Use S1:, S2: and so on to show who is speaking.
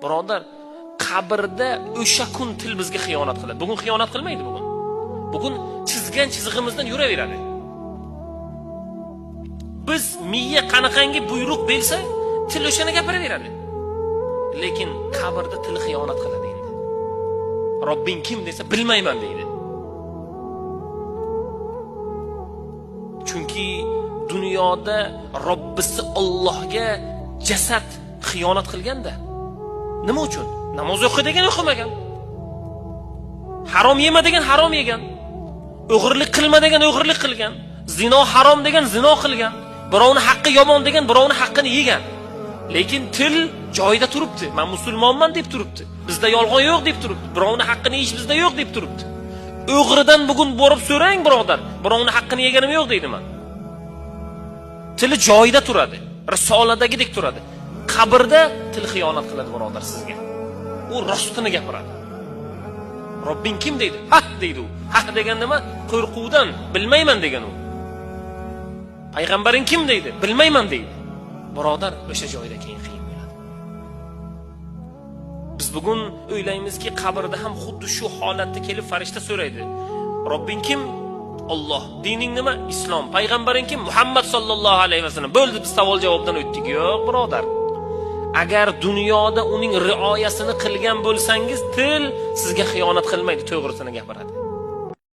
S1: Birodar, qabrda o'sha kun til bizga xiyonat qiladi. Bugun xiyonat qilmaydi bugun. Bugun chizgan chizig'imizdan yuraveradi. Biz miya qanaqangi buyruq bersa, til o'shani gapiraveradi. Lekin qabrda til xiyonat qiladi endi. Robbing kim desa, bilmayman deydi. Chunki dunyoda Robbisi Allohga jasad xiyonat qilganda. Nima uchun? Namoz o'qi degan o'qimagan. Harom yema degan harom yegan. O'g'irlik qilma degan o'g'irlik qilgan. Zino harom degan zino qilgan. Birovning haqqi yomon degan birovning haqqini yegan. Lekin til joyida turibdi. Men musulmonman deb turibdi. Bizda yolg'on yo'q deb turibdi. Birovning haqqini yeyish bizda yo'q deb turibdi. O'g'ridan bugun borib so'rang birodar, birovning haqqini yeganim yo'q deydi man. Tili joyida turadi. Risoladagidek turadi. Qabrda til xiyonat qiladi birodar sizga. U rostini gapiradi. Robbing kim deydi? Ha deydi u. Ha degan nima? Qo'rquvdan bilmayman degan u. Payg'ambaring kim deydi? Bilmayman deydi. Birodar, o'sha joyda keyin qiyin bo'ladi. Biz bugun o'ylaymizki, qabrda ham xuddi shu holatda kelib farishta so'raydi. Robbing kim? Alloh. Dining nima? Islom. Payg'ambaring kim? Muhammad sallallohu alayhi vasallam. Bo'ldi, biz savol javobdan o'tdik. Yo'q, birodar. Agar dunyoda uning rioyasini qilgan bo'lsangiz, til sizga xiyonat qilmaydi, to'g'risini gapiradi.